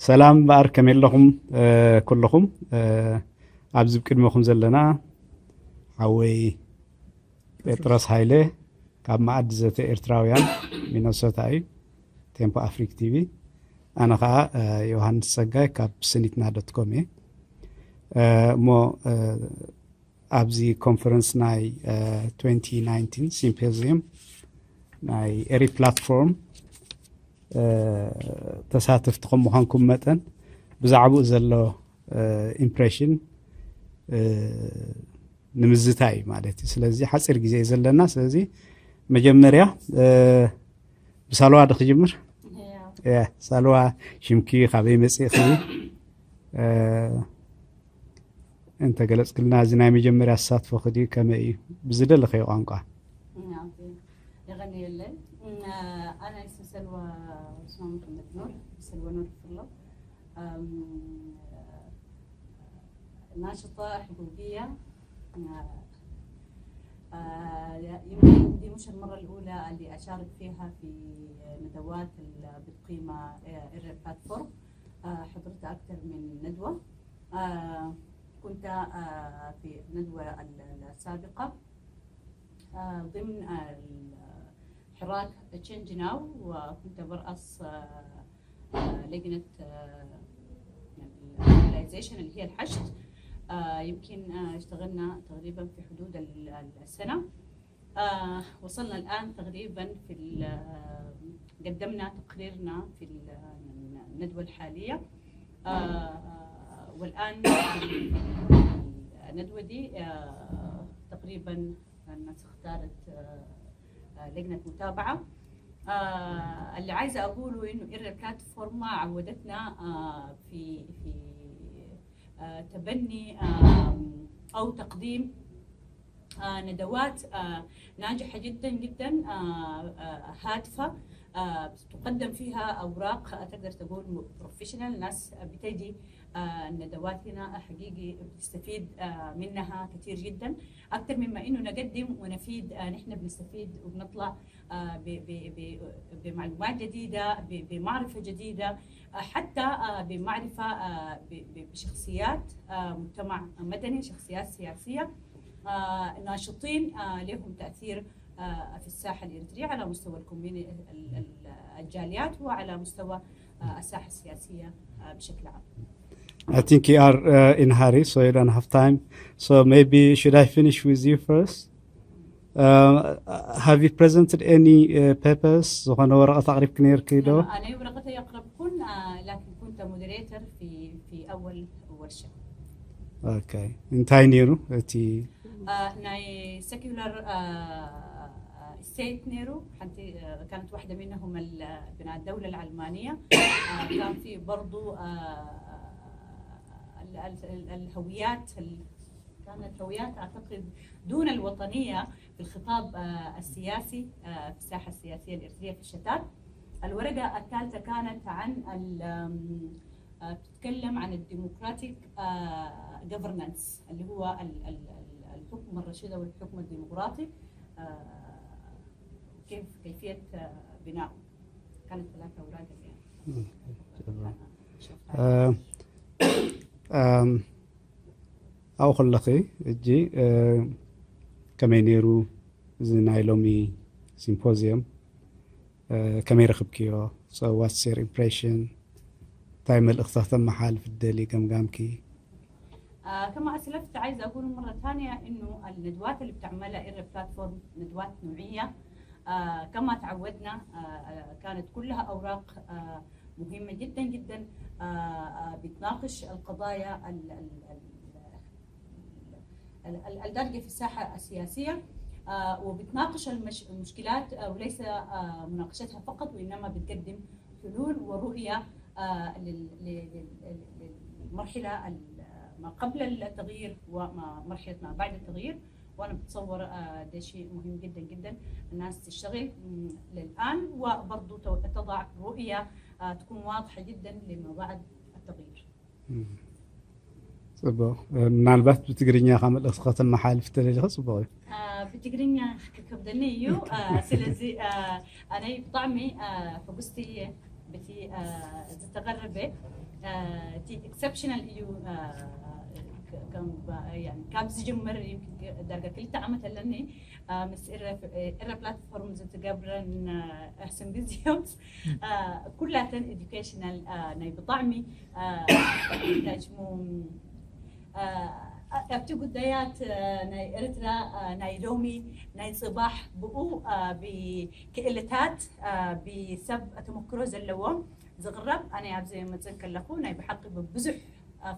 ሰላም እምበኣር፣ ከመይ ኣለኹም ኩልኹም? ኣብዚ ብቅድመኹም ዘለና ሓወይ ጴጥሮስ ሃይለ ካብ መኣዲ ዘተ ኤርትራውያን ሚነሶታ እዩ፣ ቴምፖ ኣፍሪክ ቲቪ። ኣነ ኸዓ ዮሃንስ ጸጋይ ካብ ስኒትና ዶት ኮም እየ። እሞ ኣብዚ ኮንፈረንስ ናይ twenty nineteen ሲምፖዚየም ናይ ኤሪ ፕላትፎርም ተሳተፍቲ ከም ምዃንኩም መጠን ብዛዕባኡ ዘሎ ኢምፕሬሽን ንምዝታይ እዩ ማለት እዩ። ስለዚ ሓፂር ግዜ እዩ ዘለና። ስለዚ መጀመርያ ብሳልዋ ዶ ክጅምር? ሳልዋ፣ ሽምኪ፣ ካበይ መፂእኺ? እንተገለጽክልና፣ እዚ ናይ መጀመርያ ተሳትፎኺ ድዩ? ከመይ እዩ? ብዝደለኽዮ ቋንቋ። የቐንየለይ። ኣነ ስም ሰልዋ ዑስማን መሐመድ ኑር፣ ሰልዋ ኑር ፍሎ። ናሽጣ ሕጉግያ። يمكن دي مش المرة الأولى اللي أشارك فيها في ندوات اللي بتقيمها إير بلاتفورم. حضرت أكثر من ندوة. كنت في الندوة السابقة ضمن حراك تشينج ناو، وكنت برأس لجنة، يعني، الأورجنايزيشن اللي هي الحشد. يمكن اشتغلنا تقريبا في حدود السنة. وصلنا الآن تقريبا في قدمنا تقريرنا في الندوة الحالية. والآن الندوة دي تقريبا الناس اختارت لجنة متابعة. اللي عايزة أقوله إنه إير بلاتفورم عودتنا في في تبني أو تقديم ندوات ناجحة جدا جدا، هادفة، تقدم فيها أوراق تقدر تقول بروفيشنال. ناس بتجي الندوات هنا حقيقي بتستفيد منها كثير جدا، أكثر مما إنه نقدم ونفيد. نحن بنستفيد وبنطلع بمعلومات جديدة، بمعرفة جديدة، حتى بمعرفة بشخصيات مجتمع مدني، شخصيات سياسية ناشطين لهم تأثير في الساحة الإريترية على مستوى الكوميوني، الجاليات، وعلى مستوى الساحة السياسية بشكل عام. I think you are uh, in hurry, so you don't have time. So maybe should I finish with you first? Uh, have you presented any uh, papers? ዝኾነ ወረቐት ኣቕሪብኪ ነይርኪ ዶ? أنا ورقتي أقرب كن، لكن كنت مودريتر في في أول ورشة. Okay. እንታይ ነይሩ እቲ ናይ secular state نيرو، حتى كانت واحدة منهم بناء الدولة العلمانية. كان في برضو الهويات، كانت هويات أعتقد دون الوطنية في الخطاب السياسي في الساحة السياسية الإريترية في الشتات. الورقة الثالثة كانت عن بتتكلم عن ال democratic governance، اللي هو الحكم الرشيد أو الحكم الديمقراطي، كيف كيفية بناءه. كانت ثلاثة أوراق اللي ኣብኡ ከለኺ ሕጂ ከመይ ነይሩ እዚ ናይ ሎሚ ሲምፖዚየም? ከመይ ረኽብክዮ? So what's your impression? እንታይ መልእኽቲ ከተመሓላልፊ ትደልዪ ገምጋምኪ? كما أسلفت، عايزة أقول مرة ثانية إنه الندوات اللي بتعملها إير بلاتفورم ندوات نوعية. كما تعودنا كانت كلها أوراق مهمة جدا جدا، بتناقش القضايا الدارجة في الساحة السياسية، وبتناقش المشكلات، وليس مناقشتها فقط، وإنما بتقدم حلول ورؤية للمرحلة ما قبل التغيير ومرحلة ما بعد التغيير. وأنا بتصور ده شيء مهم جدا جدا، الناس تشتغل للآن وبرضو تضع رؤية تكون واضحة جدا لما بعد التغيير. ፅቡቕ። ምናልባት ብትግርኛ ካብ መልእኽቲ ከተመሓልፍ ተደሊኸ ፅቡቕ እዩ። ብትግርኛ ክከብደኒ እዩ። ስለዚ ኣነይ ብጣዕሚ ሕጉስቲ እየ እቲ ዝተቐረበ እቲ ኤክሰፕሽናል እዩ። ከም ዳርጋ ክልተ ዓመት ኣለኒ ምስ ኤረ ፕላትፎርም ዝትገብረን ሕስም ግዜዮምስ ኩላተን ኤዱኬሽናል ናይ ብጣዕሚ ሽሙ ኣብቲ ጉዳያት ናይ ኤርትራ ናይ ሎሚ ናይ ፅባሕ ብኡ ብክእልታት ብሰብ ተመክሮ ዘለዎም ዝቕረብ ኣነ ኣብዚ መፅእ ከለኹ ናይ ብሓቂ ብብዙሕ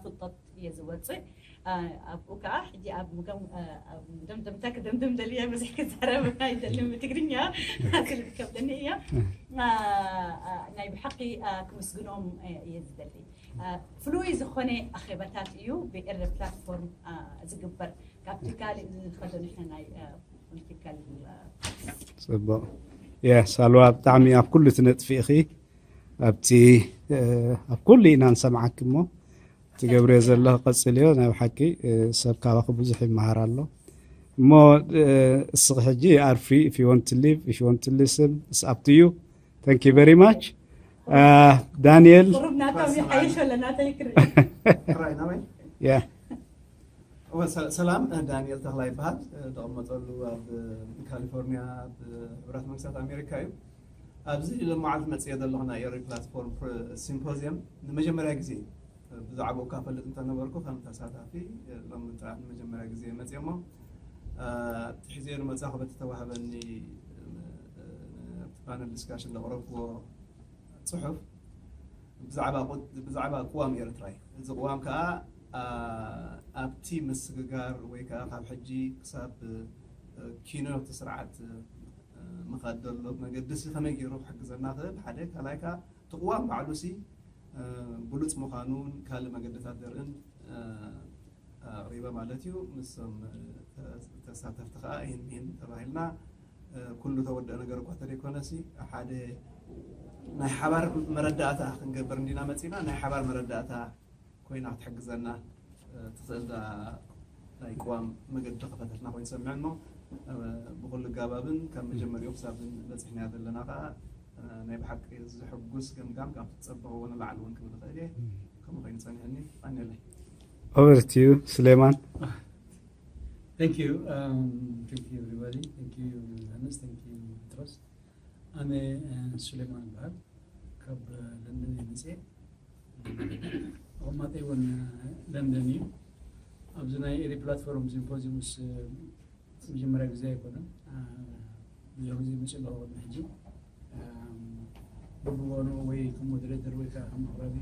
ፍልጠት እየ ዝወፅእ። ኣብኡ ከዓ ሕጂ ኣብ ደምደምታ ክደምድም ደልየ ብዙሕ ክዛረብ ኣይደልን ብትግርኛ ክልብ ከብለኒ እያ። ናይ ብሓቂ ክምስግኖም እየ ዝደሊ። ፍሉይ ዝኾነ ኣኼባታት እዩ ብኤረ ፕላትፎርም ዝግበር። ካብቲ ካልእ ንኸዶ ንሕና ናይ ፖለቲካል ፅቡቅ የ ሳልዋ ብጣዕሚ ኣብ ኩሉ ትነጥፊ ኢኺ። ኣብቲ ኣብ ኩሉ ኢና ንሰምዓኪ እሞ ትገብርዮ ዘለኺ ቀፅልዮ። ናይ ብሓቂ ሰብ ካባኺ ብዙሕ ይመሃር ኣሎ እሞ እስኺ ሕጂ ኣርፊ if you want to leave, if you want to listen, it's up to you. Thank you very much. ዳንኤል ቁሩብ ናቶም ይሓይሽ ኣለና ተይክርኢ ጥራይ ናበይ yeah እወ፣ ሰ- ሰላም። ዳንኤል ተኽላ ይበሃል። ተቐመጠሉ ኣብ ካሊፎርኒያ ኣብ ሕቡራት መንግስታት ኣሜሪካ እዩ። ኣብዚ ለመዓልቲ መፅየ ዘለኹ ናይ ኤሪ ፕላትፎርም ፕሮ- ሲምፖዚየም ንመጀመርያ ግዜ እዩ። ብዛዕባኡ እኳ ፈልጥ እንተነበርኩ ከም ተሳታፊ ሎም ጥራሕ ንመጀመርያ ግዜ መፅየ እሞ እቲ ሕዝዮ ንመፃኹ በቲ ተዋህበኒ ኣብቲ ፓነል ዲስካሽን ዘቕረብክዎ ፅሑፍ ብዛዕባ ቅዋም ኤርትራ እዩ። እዚ ቅዋም ከዓ ኣብቲ ምስግጋር ወይ ከዓ ካብ ሕጂ ክሳብ ኪኖ እቲ ስርዓት ምኻድ ዘሎ መገዲ ሲ ከመይ ገይሩ ክሕግዘና ክእል ሓደ ካልኣይ ከዓ እቲ ቅዋም ባዕሉ ሲ ብሉፅ ምዃኑን ካልእ መገድታት ዘርእን ኣቕሪበ ማለት እዩ። ምስም ተሳተፍቲ ከዓ ይህን ይህን ተባሂልና ኩሉ ተወደአ ነገር እኳ ተደይኮነ ሲ ሓደ ናይ ሓባር መረዳእታ ክንገብር እንዲና መፂና ናይ ሓባር መረዳእታ ኮይና ክትሕግዘና ትኽእል ናይ ቅዋም መገዲ ከፈተትና ኮይኑ ሰሚዐ እሞ ብኩሉ ጋባብን ካብ መጀመሪኡ ክሳብ በፂሕና ዘለና ከዓ ናይ ብሓቂ ዝሕጉስ ገምጋም ካብ ትፀበቕዎ ንላዕሊ እውን ክብል ይኽእል እየ። ከምኡ ኮይኑ ፀኒሐኒ ኣኔለይ over to you Suleiman. Thank you. Um, thank you, everybody. Thank you, Johannes. Thank you, Petros. ኣነ ሱሌማን ይበሃል። ካብ ለንደን እየ መፅኤ። ኣቐማጠይ እውን ለንደን እዩ። ኣብዚ ናይ ኤሪ ፕላትፎርም ሲምፖዚየምስ መጀመርያ ግዜ ኣይኮነን። ብዙሕ ግዜ መፅእ ኣለኹ ቅድሚ ሕጂ። ብብወኑ ወይ ከም ሞደሬተር ወይ ከዓ ከም ኣቕራቢ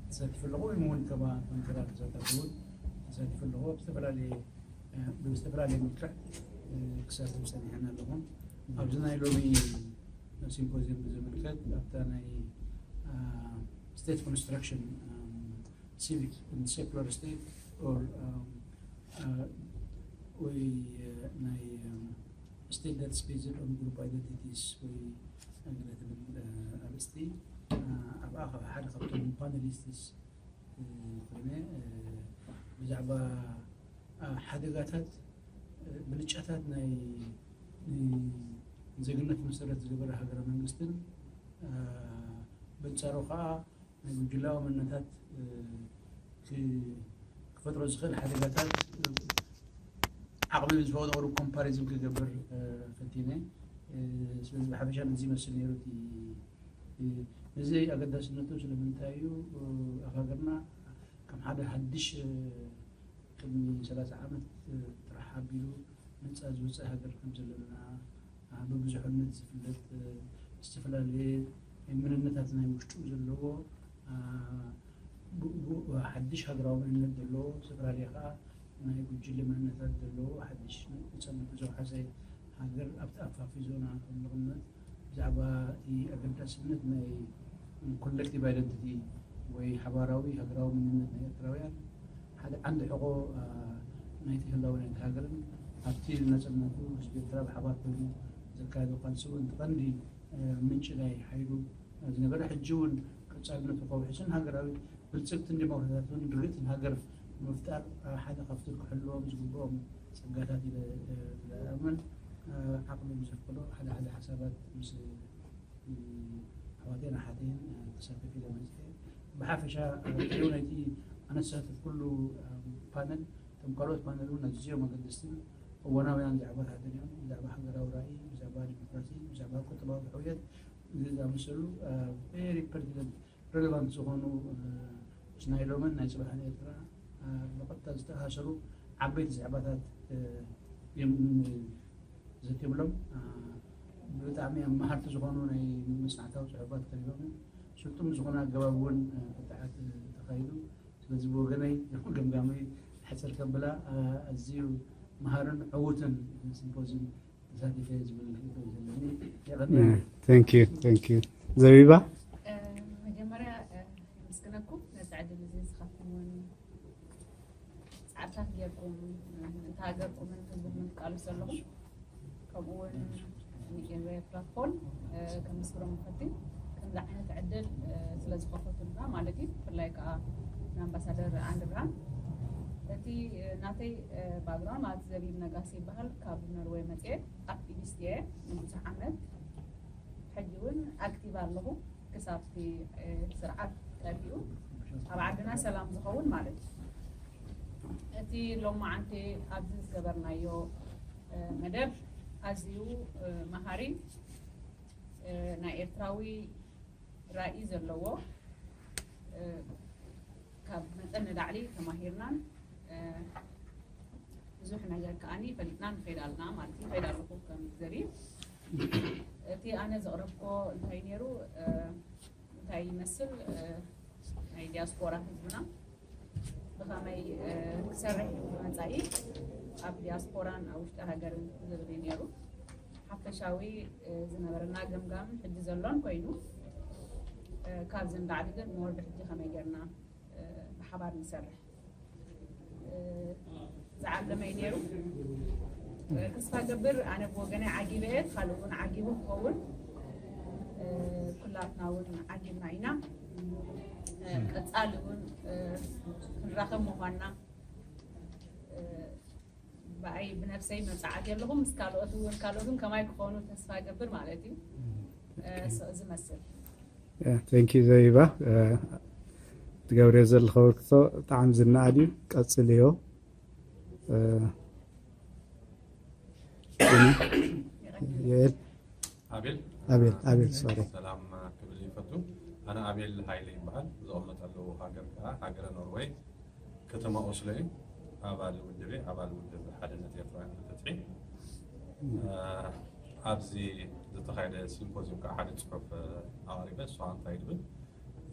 ተሳቲፈ ኣለኹ ወይ እውን ከማ ኮንፈራንስ ተሳታፊ እውን ተሳቲፈ ኣለኹ ኣብ ዝተፈላለየ ብዝተፈላለየ መልክዕ ክሳተፍ ፀኒሐን ኣለኹ። ኣብዚ ናይ ሎሚ ሲምፖዚየም ብዝምልከት ኣብታ ናይ state construction, civic and secular state or ወይ ናይ state that's based on group identities ወይ ገለ ትብል ኣርእስቲ ኣብኣ ሓደ ካብቶም ፓነሊስትስ ኮይነ ብዛዕባ ሓደጋታት ብልጫታት ናይ ዜግነት መሰረት ዝገበረ ሃገረ መንግስትን በንፃሩ ከዓ ናይ ጉጅላዊ መንነታት ክፈጥሮ ዝኽእል ሓደጋታት ዓቕሚ ዝፈቕዶ ቁሩብ ኮምፓሪዝን ክገብር ፈቲነ። ስለዚ ብሓፈሻ ነዚ ይመስል ነይሩ እቲ ነዚ ኣገዳስነቱ ስለምንታይ እዩ ኣብ ሃገርና ከም ሓደ ሓድሽ ቅድሚ ሰላሳ ዓመት ጥራሕ ኣቢሉ ነፃ ዝወፀ ሃገር ከም ዘለና ብብዙሕነት ዝፍለጥ ዝተፈላለየ መንነታት ናይ ውሽጡ ዘለዎ ሓድሽ ሃገራዊ መንነት ዘለዎ ዝተፈላለየ ከዓ ናይ ጉጅለ መንነታት ዘለዎ ሓድሽ ነፃነቱ ዘውሓሰ ሃገር ኣብቲ ኣፋፊ ዞና ከም ንቕመጥ ብዛዕባ እቲ ኣገዳስነት ናይ ኮሌክቲቭ ኣይደንቲቲ ወይ ሓባራዊ ሃገራዊ መንነት ናይ ኤርትራውያን ሓደ ዓንዲ ሕቖ ናይቲ ህላወ ናይቲ ሃገርን ኣብቲ ነፃነቱ ህዝቢ ኤርትራ ብሓባር ኮይኑ ዘካየዶ ቃልሲ እውን እቲ ቀንዲ ምንጪ ናይ ሓይሉ ዝነበረ ሕጂ እውን ቀፃልነቱ ከውሕስን ሃገራዊ ብልፅግትን ዲሞክራሲያትን ርግእትን ሃገር ንምፍጣር ሓደ ካብቲ ክሕልዎም ዝግብኦም ፀጋታት ኢለ ዝኣምን ዓቕሚ ብዘፍቅዶ ሓደ ሓደ ሓሳባት ምስ ኣሕዋተይን ኣሓተይን ክሳተፍ ኢለ መፅእ። ብሓፈሻ ትሪኡ ናይቲ ኣነ ዝሳተፍ ኩሉ ፓነል፣ እቶም ካልኦት ፓነል እውን ኣዝዮም ኣገደስትን እዋናውያን ብዛዕባ ሃገርና እዮም። ብዛዕባ ሃገራዊ ራእይ፣ ብዛዕባ ዲሞክራሲ፣ ብዛዕባ ቁጠባዊ ሕውየት ዝኣመሰሉ ቨሪ ፐርቲነንት ሬሌቫንት ዝኾኑ ምስ ናይ ሎምን ናይ ፅባሕን ኤርትራ ብቐጥታ ዝተኣሳሰሩ ዓበይቲ ዛዕባታት እዮም ዘትየብሎም። ብጣዕሚ መሃርቲ ዝኾኑ ናይ መፅናዕታዊ ፅሑፋት ቀሪቦም፣ ስልጡን ዝኾነ ኣገባብ እውን ክትዓት ተኻይዱ። ስለዚ ብወገነይ ገምጋመይ ሕፅር ከብላ፣ ኣዝዩ መሃርን ዕዉትን ሲምፖዚየም ተሳቲፈ ዝብል ርእይቶ እዩ ዘለኒ። የቐንየለይ። Thank you, thank you. ዘቢባ? መጀመርያ የመስግነኩም ነዚ ዕድል እዚ ዝኸፍትዎን ፃዕርታት ጌርኩም ምእንቲ ሃገርኩምን ህዝብኩምን ትቃለሱ ዘለኹም፣ ከምኡ እውን ንኤርትራ ፎን ከመስግኖም ንፈቲ። ከምዚ ዓይነት ዕድል ስለ ዝኸፈቱልና ማለት እዩ። ብፍላይ ከዓ ንኣምባሳደር ዓንድብርሃን። እቲ ናተይ ባክግራውንድ ማለት ዘቢብ ነጋሲ ይበሃል። ካብ ኖርወይ መፅየ፣ ኣክቲቪስት እየ ንብዙሕ ዓመት። ሕጂ እውን ኣክቲቭ ኣለኹ ክሳብ እቲ ስርዓት ጠፊኡ ኣብ ዓድና ሰላም ዝኸውን ማለት እዩ። እቲ ሎማዓንቲ ኣብዚ ዝገበርናዮ መደብ ኣዝዩ መሃሪ፣ ናይ ኤርትራዊ ራኢ ዘለዎ፣ ካብ መጠን ንላዕሊ ተማሂርናን ብዙሕ ነገር ከዓኒ ፈሊጥና ንኸይድ ኣለና ማለት እዩ። ይኸይድ ኣለኹ ከም ዘርኢ። እቲ ኣነ ዘቕረብኮ እንታይ ነይሩ፣ እንታይ ይመስል፣ ናይ ዲያስፖራ ህዝብና ብኸመይ ክሰርሕ እዩ መጻኢ ኣብ ዲያስፖራን ኣብ ውሽጢ ሃገርን ዝብል እዩ ነይሩ። ሓፈሻዊ ዝነበረና ገምጋምን ሕጂ ዘሎን ኮይኑ፣ ካብዚ ንላዕሊ ግን ሞር ብሕጂ ከመይ ጌርና ብሓባር ንሰርሕ ዝዓለመ እዩ ነይሩ። ተስፋ ገብር ኣነ ብወገነይ ዓጊበ እየ፣ ካልእ እውን ዓጊቡ ክኸውን፣ ኩላትና እውን ዓጊብና ኢና። ቀፃሊ እውን ክንራኸብ ምዃንና ብኣይ ብነብሰይ መፅዓት የለኹም ምስ ካልኦት እውን ካልኦት እውን ከማይ ክኾኑ ተስፋ ገብር ማለት እዩ። ዝመስል Thank you ዘቢባ። ትገብርዮ ዘለኻ ኣበርክቶ ብጣዕሚ ዝነኣድ እዩ። ቀፅልዮ። የኤል ኣቤል ኣቤል ኣቤል ሶሪ ሰላም ክብል ይፈቱ። ኣነ ኣቤል ሃይለ ይበሃል። ዝቕመጠሉ ሃገር ከዓ ሃገረ ኖርወይ፣ ከተማ ኦስሎ እዩ። ኣባል ውድብ እየ፣ ኣባል ውድብ ሓድነት ኤርትራውያን ብፍትሒ። ኣብዚ ዝተኻየደ ሲምፖዚየም ከዓ ሓደ ፅሑፍ ኣቕሪበ። እሱ ከዓ እንታይ ይብል?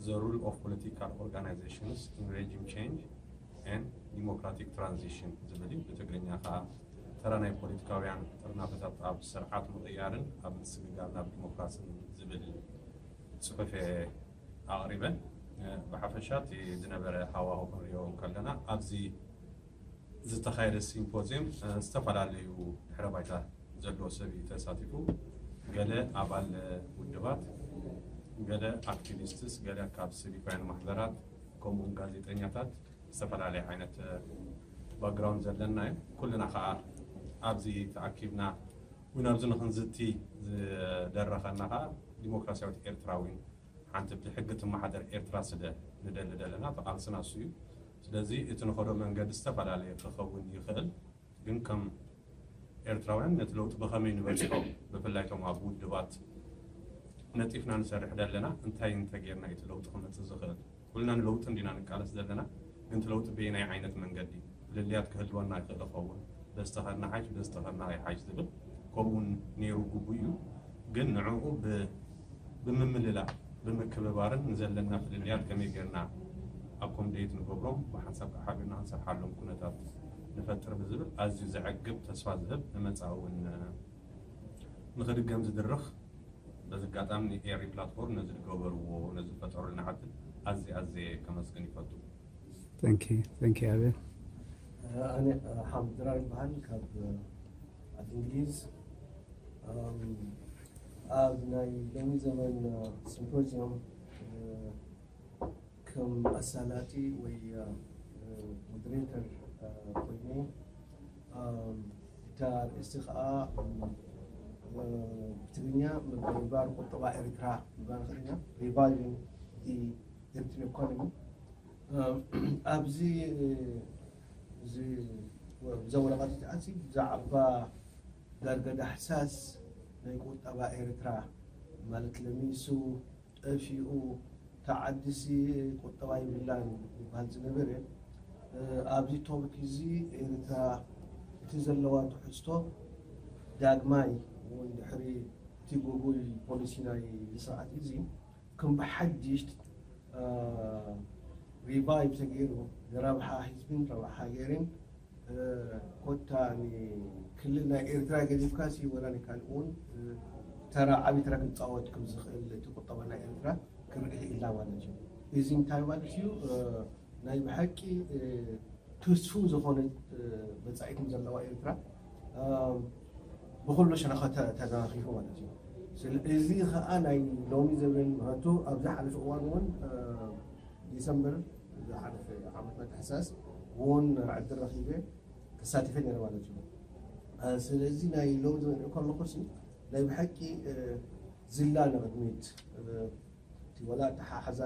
The role of political organizations in regime change and democratic transition ዝብል እዩ። ብትግርኛ ከዓ ተራ ናይ ፖለቲካውያን ጥርናፈታት ኣብ ስርዓት ምቕያርን ኣብ ምስግጋር ናብ ዲሞክራስን ዝብል ፅሑፍ እየ ኣቕሪበ። ብሓፈሻ እቲ ዝነበረ ሃዋሁ ክንሪኦ እንከለና ኣብዚ ዝተኻየደ ሲምፖዚየም ዝተፈላለዩ ድሕረ ባይታ ዘለዎ ሰብ እዩ ተሳቲፉ። ገለ ኣባል ውድባት፣ ገለ ኣክቲቪስትስ፣ ገለ ካብ ሲቪካውያን ማሕበራት፣ ከምኡውን ጋዜጠኛታት፣ ዝተፈላለየ ዓይነት ባክግራውንድ ዘለና እዩ። ኩልና ከዓ ኣብዚ ተኣኪብና እውን ኣብዚ ንክንዝቲ ዝደረኸና ከዓ ዲሞክራሲያዊት ኤርትራ እውን ሓንቲ ብሕጊ ትመሓደር ኤርትራ ስለ ንደሊ ዘለና ተቓልስና እሱ እዩ። ስለዚ እቲ ንኸዶ መንገዲ ዝተፈላለየ ክኸውን ይኽእል፣ ግን ከም ኤርትራውያን ነቲ ለውጢ ብኸመይ ንበፅሖ፣ ብፍላይ እቶም ኣብ ውድባት ነጢፍና ንሰርሕ ዘለና እንታይ እንተጌርና እቲ ለውጢ ክመፅእ ዝኽእል? ኩልና ንለውጢ እንዲና ንቃለስ ዘለና፣ ግን እቲ ለውጢ በየናይ ዓይነት መንገዲ? ፍልልያት ክህልወና ይኽእል ይኸውን፣ በዚ ተኸድና ሓይሽ በዚ ተኸድና ኣይሓይሽ ዝብል ከምኡ እውን ነይሩ ግቡእ እዩ። ግን ንዕኡ ብ- ብምምልላእ ብምክብባርን ንዘለና ፍልልያት ከመይ ጌርና ኣኮምዴት ንገብሮም ብሓንሳብ ከዓ ሓቢርና ክንሰርሓሎም ኩነታት ንፈጥር ብዝብል ኣዝዩ ዘዕግብ ተስፋ ዝህብ ንመፃኢ እውን ንኽድገም ዝድርኽ በዚ ኣጋጣሚ ንኤሪ ፕላትፎርም ነዚ ዝገበርዎ ነዚ ዝፈጠሩልና ዕድል ኣዝየ ኣዝየ ከመስግን ይፈቱ። Thank you, thank you ኣቤል። ኣነ ሓምድ ድራር ይበሃል ካብ ዓዲ እንግሊዝ። ኣብ ናይ ሎሚ ዘመን ሲምፖዚየም ከም ኣሳላጢ ወይ ሞደሬተር ኮይነ እታ ኣርእስቲ ከዓ ብትግርኛ ምብርባር ቁጠባ ኤርትራ ምባል ንኽእል ኢና። Reviving the Eritrean economy። ኣብዚ እዚ እዛ ወረቐት እዚኣ ብዛዕባ ዳርጋ ዳህሳስ ናይ ቁጠባ ኤርትራ ማለት ለሚሱ ጠፊኡ ተዓድሲ ቁጠባ ይብላን ይበሃል ዝነበረ ኣብዚ ቶፒክ እዚ ኤርትራ እቲ ዘለዋ ትሕዝቶ ዳግማይ እውን ድሕሪ እቲ ጉጉይ ፖሊሲ ናይ ስርዓት እዚ ከም ብሓድሽ ሪቫይቭ ተገይሩ ንረብሓ ህዝብን ረብሓ ሃገርን ኮታ ንክልል ናይ ኤርትራ ገዲፍካ ሲ ወላ ንካልእ እውን ተራ ዓብዪ ተራ ክፃወት ከም ዝኽእል እቲ ቁጠባ ናይ ኤርትራ ክርኢ ኢልና ማለት እዩ። እዚ እንታይ ማለት እዩ? ናይ ብሓቂ ትስፉው ዝኾነ መጻኢት ዘለዋ ኤርትራ ብኩሉ ሸነኻ ተረኺቡ ማለት እዩ። እዚ ከዓ ናይ ሎሚ ዘበን ምክንያቱ ኣብ ዝሓለፈ እዋን እውን ዲሰምበር ዝሓለፈ ዓመት መተሓሳስ እውን ዕድል ረኺበ ተሳቲፈ ነረ ማለት እዩ። ስለዚ ናይ ሎሚ ዘበን ከለኹ ናይ ብሓቂ ዝላ ንቕድሚት እቲ ወላ ኣተሓሕዛ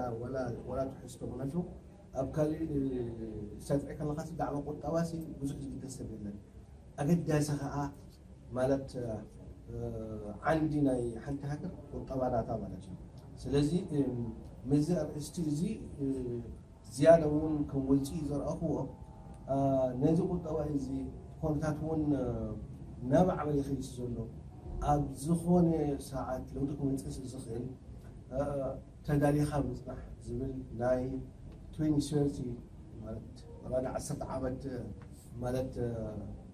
ወላ ትሕዝቶ ምክንያቱ ኣብ ካሊእ ሳትዕ ከለኻ ብዛዕባ ቁጠባ ብዙሕ ዝግደስ ሰብ የለን። ኣገዳሲ ከዓ ማለት ዓንዲ ናይ ሓንቲ ሃገር ቁጠባ ናታ ማለት እዩ። ስለዚ ምዚ ኣርእስቲ እዚ ዝያዳ እውን ከም ውፅኢ ዘርኣኽዎ ነዚ ቁጠባ እዚ ኩነታት እውን ናብ ዓበየ ከይሲ ዘሎ ኣብ ዝኾነ ሰዓት ለውጢ ክመፅእ ዝኽእል ተዳሊኻ ምፅናሕ ዝብል ናይ ትዌንቲ ሰርቲ ማለት ዓሰርተ ዓመት ማለት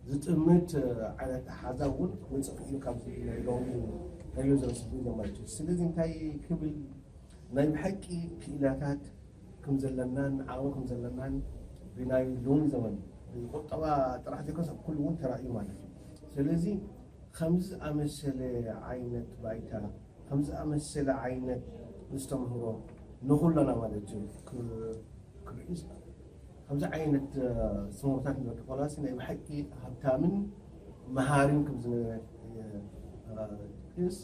ዝጥምት ዓይነት ሓዛ እውን ክመፅእ ክኢሉ ካብዚ ናይ ሎሚ ሬልዮ ዘረስቡ ማለት እዩ። ስለዚ እንታይ ክብል ናይ ብሓቂ ክኢላታት ከም ዘለናን ዓቕሚ ከም ዘለናን ብናይ ሎሚ ዘመን ቁጠባ ጥራሕ ዘይኮነስ ኣብ ኩሉ እውን ተራእዩ ማለት እዩ። ስለዚ ከምዚ ዝኣመሰለ ዓይነት ባይታ ከምዚ ዝኣመሰለ ዓይነት ምስተምህሮ ንኹለና ማለት እዩ ክርእዩ ከምዚ ዓይነት ስሞታት ንበቂ ቆላሲ ናይ ብሓቂ ሃብታምን መሃሪን ከም ዝነበረ ስ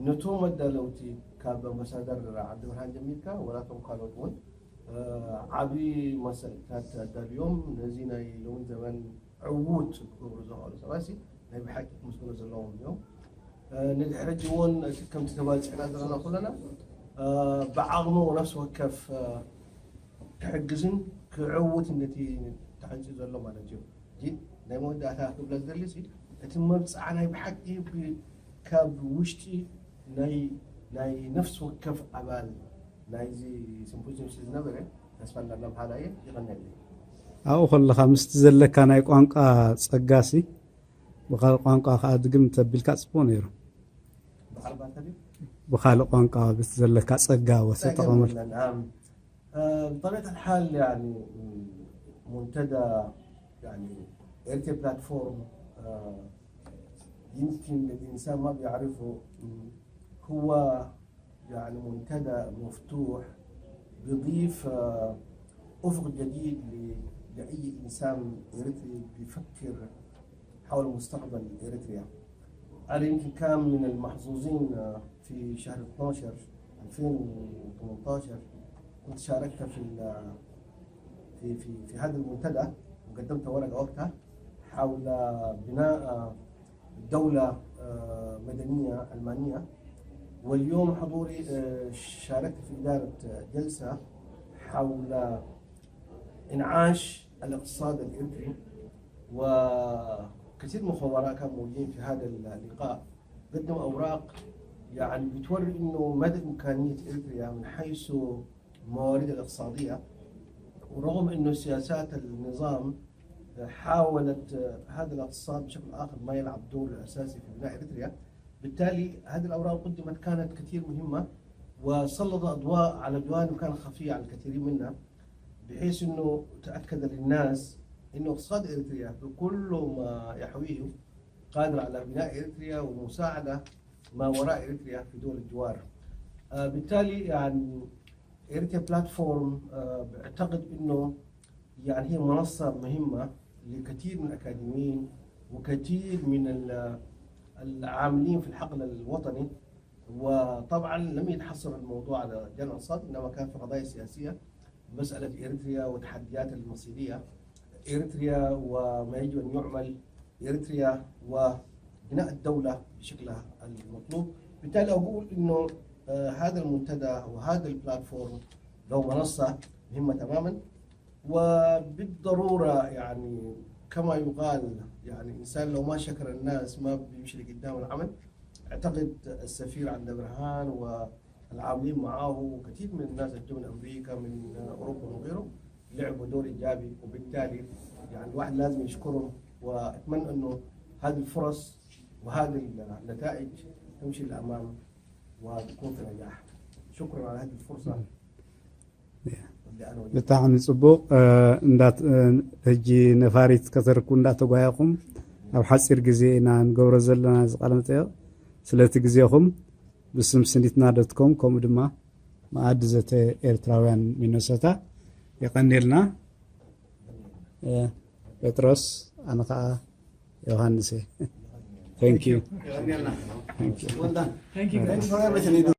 ነቶም መዳለውቲ ካብ ኣምባሳደር ዓብድብርሃን ጀሚርካ ወላቶም ካልኦት እውን ዓብዪ መሰልታት ኣዳልዮም ነዚ ናይ ሎሚ ዘመን ዕዉት ክገብሩ ዝኽእሉ ሰባት ናይ ብሓቂ ክምስግኑ ዘለዎም እዮም። ንድሕሪ ሕጂ እውን እቲ ከምቲ ተባፂዕና ዘለና ኩለና ብዓቕሙ ነፍሲ ወከፍ ክሕግዝን ክዕውትን ነቲ ተዓንፂ ዘሎ ማለት እዩ። ናይ መወዳእታ ክብለ ዝደሊ እቲ መብፅዓ ናይ ብሓቂ ካብ ውሽጢ ናይ ነፍሲ ወከፍ ኣባል ናይዚ ሲምፖዚየም ዝነበረ ተስፋ እንዳናብሓላ እየ። ይቐነለይ። ኣብኡ ከለኻ ምስቲ ዘለካ ናይ ቋንቋ ጸጋሲ ብኻልእ ቋንቋ ከኣ ድግም ተቢልካ ጽቡቕ ነይሩ። ብኻልእ ቋንቋ ምስቲ ዘለካ ጸጋ ወሰ ተቐመል። بطبيعة الحال يعني منتدى يعني إرتي بلاتفورم يمكن الإنسان ما بيعرفه هو يعني منتدى مفتوح بيضيف أفق جديد لأي إنسان إريتري بيفكر حول مستقبل إريتريا. أنا يمكن كان من المحظوظين في شهر اثناشر ألفين وثمنتاشر كنت شاركت في في في في هذا المنتدى وقدمت ورقة وقتها حول بناء دولة مدنية علمانية. واليوم حضوري شاركت في إدارة جلسة حول إنعاش الاقتصاد الإرتري، وكثير من الخبراء كانوا موجودين في هذا اللقاء. قدم أوراق يعني بتوري إنه مدى إمكانية إريتريا من حيث الموارد الاقتصادية، ورغم إنه سياسات النظام حاولت هذا الاقتصاد بشكل آخر ما يلعب دور أساسي في بناء إريتريا. بالتالي هذه الأوراق قدمت كانت كثير مهمة وسلط أضواء على جوانب كانت خفية على الكثيرين منا، بحيث إنه تأكد للناس إنه اقتصاد إريتريا بكل ما يحويه قادر على بناء إريتريا ومساعدة ما وراء إريتريا في دول الجوار. بالتالي يعني إريتريا بلاتفورم بعتقد إنه يعني هي منصة مهمة لكثير من الأكاديميين وكثير من العاملين في الحقل الوطني. وطبعا لم يتحصر الموضوع على جنع الصاد، انما كان في قضايا سياسيه، مساله اريتريا وتحديات المصيريه، اريتريا وما يجب ان يعمل، اريتريا وبناء الدوله بشكلها المطلوب. بالتالي اقول انه آه، هذا المنتدى وهذا البلاتفورم له منصه مهمه تماما، وبالضروره يعني كما يقال، يعني الانسان لو ما شكر الناس ما بيمشي لقدام العمل. اعتقد السفير عبد الرحمن والعاملين معه وكثير من الناس اللي جو من امريكا، من اوروبا وغيره، لعبوا دور ايجابي، وبالتالي يعني الواحد لازم يشكرهم، واتمنى انه هذه الفرص وهذه النتائج تمشي للامام وتكون في نجاح. شكرا على هذه الفرصه. ብጣዕሚ ፅቡቕ። እንዳት ሕጂ ነፋሪት ከተርኩ እንዳተጓየኹም ኣብ ሓፂር ግዜ ኢና ንገብሮ ዘለና እዚ ቃለ መጠየቕ። ስለቲ ግዜኹም ብስም ስኒትና ዶትኮም ከምኡ ድማ መኣዲ ዘተ ኤርትራውያን ሚነሶታ የቐንየልና። ጴጥሮስ፣ ኣነ ከዓ ዮሃንስ። Thank you. Thank you.